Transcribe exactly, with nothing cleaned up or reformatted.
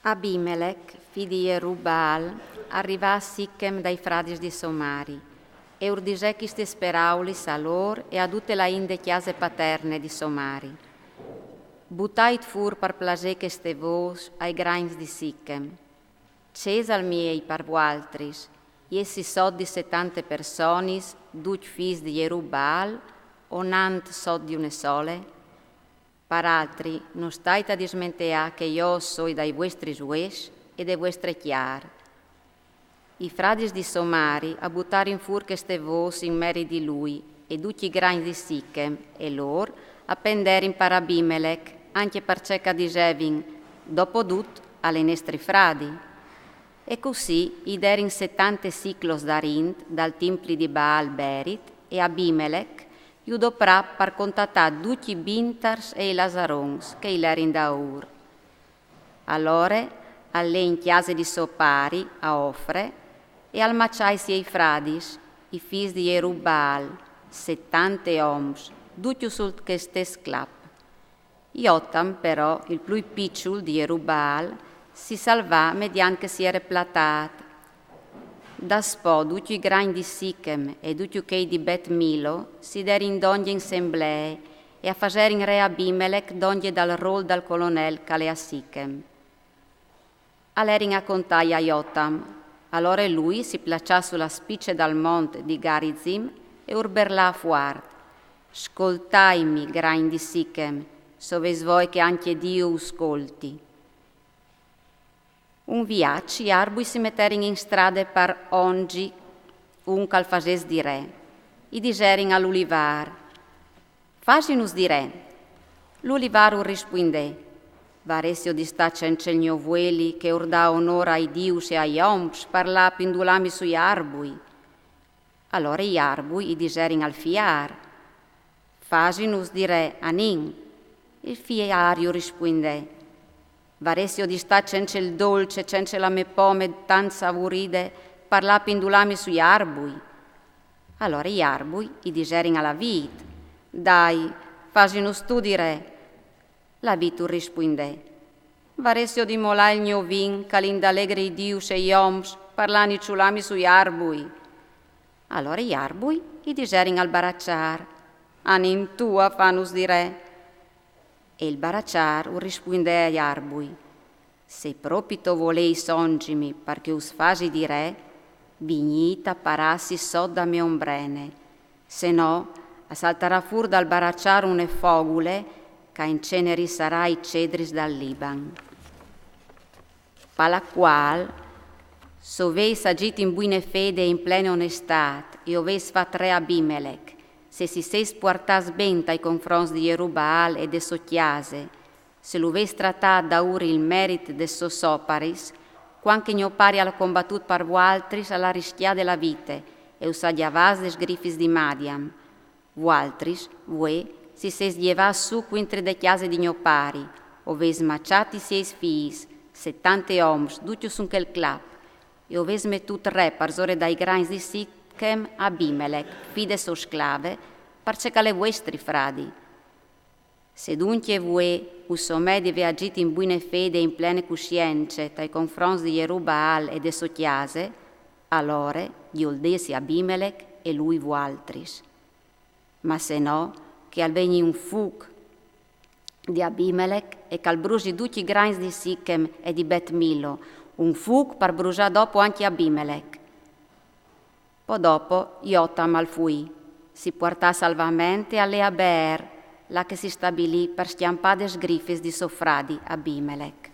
Abimelec, fi di Jerubbaal, al rivà a Sichem dai fradis di sô mari, e ur disè chistis peraulis a lôr e a dute la int de cjase paterne di sô mari: Butait fûr par plasê cheste vôs ai grancj di Sichem. Ce isal miei par vualtris jessi sot di setante personis, ducj fîs di Jerubbaal, o nant sot di une sole? Par altri, no stait a dismenteâ che jo o soi dai vuestris vues e de vuestre cjar. I fradis di sô mari a butarin fûr cheste vôs in merit di lui e ducj i grancj di Sichem, e lôr a penderin par Abimelec, ancje parcè che a disevin: Dopodut al è nestri fradi. E cussì i derin setante siclos d'arint dal timpli di Baal-Berit, e Abimelec ju doprà par contatâ ducj i bintars e i lasarons che i lerin daûr. Alore al lè in cjase di sô pari a Ofre e al maçà i siei fradis, i fîs di Jerubbaal, setante oms, ducj sul chel stes clap. Jotam, però, il plui piçul di Jerubbaal, si salvà mediant che si jere platât. Daspò ducj i grancj di Sichem e ducj chei di Bet Milo si derin dongje in semblee e a faserin re Abimelec dongje dal rôl dal colonel che al è a Sichem. A lerin a contâi a Jotam. Alore lui si plaçà su la spice dal mont di Garizim e ur berlà fuart: Scoltaimi, grancj di Sichem, se o vês voie che ancje Diu us scolti. Un viaç i arbui si meterin in strade par ondzi un che al fasès di re. I diserin al ulivâr: Fasinus di re. L'ulivâr ur rispuindè: Varessi jo di stâ cence il gno vueli che ur dà onôr ai dius e ai oms par lâ a pindulâmi sui arbui. Alore i arbui i diserin al fiâr: Fasinus di re, anìn. Il fiâr ju rispuindè: Varessi jo di stâ cence il dolç, cence la mê pome tant savuride, par lâ a pindulâmi sui arbui. Alore i arbui i diserin a la vît: Dai, fasinus tu di re. La vît ur rispuindè: Varessi jo di molâ il gno vin che al indalegre i dius e i oms, par lâ a niçulâmi sui arbui. Alore i arbui i diserin al baraçâr: Anìn tu a fânus di re. E il baraçâr ur rispuindè ai arbui: Se propit o voleis ondzimi par che us fasi di re, vignît a parâsi sot da mê ombrene, se no a saltarà fûr dal baraçâr une fogule che a incenerisarà i cedris dal Liban. Par la cuâl, se o vês agjît in buine fede e in plene onestât e o vês fat re Abimelec, se si sês puartâts ben tai confronts di Jerubbaal e de sô cjase, se lu vês tratât daûr il merit des sôs oparis, cuant che gno pari al à combatût par vualtris al à riscjade la vite e us à gjavâts des grifis di Madian. Vualtris, vuê, si sês gjevâts sù cuintri de cjase di gno pari, o vês maçât i siei fîs, setante oms, ducj sun chel clap, e o vês metût re parsore dai grancj di Sichem Abimelec, fi de sô sclave, parcè che al è vuestri fradi. Se duncje vuê us somee di vê agjît in buine fede e in plene cussience tai confronts di Jerubbaal e de sô cjase, alore gjoldêsi Abimelec e lui vualtris. Ma se no, che al vegni un fûc di Abimelec e che al brusi ducj i grancj di Sichem e di Bet Milo, un fûc par brusâ dopo ancje Abimelec. Po dopo Jotam al fuì, si puartà salvamente e al lè a Beer, là che si stabilì par scjampâ des grifis di so fradi Abimelec.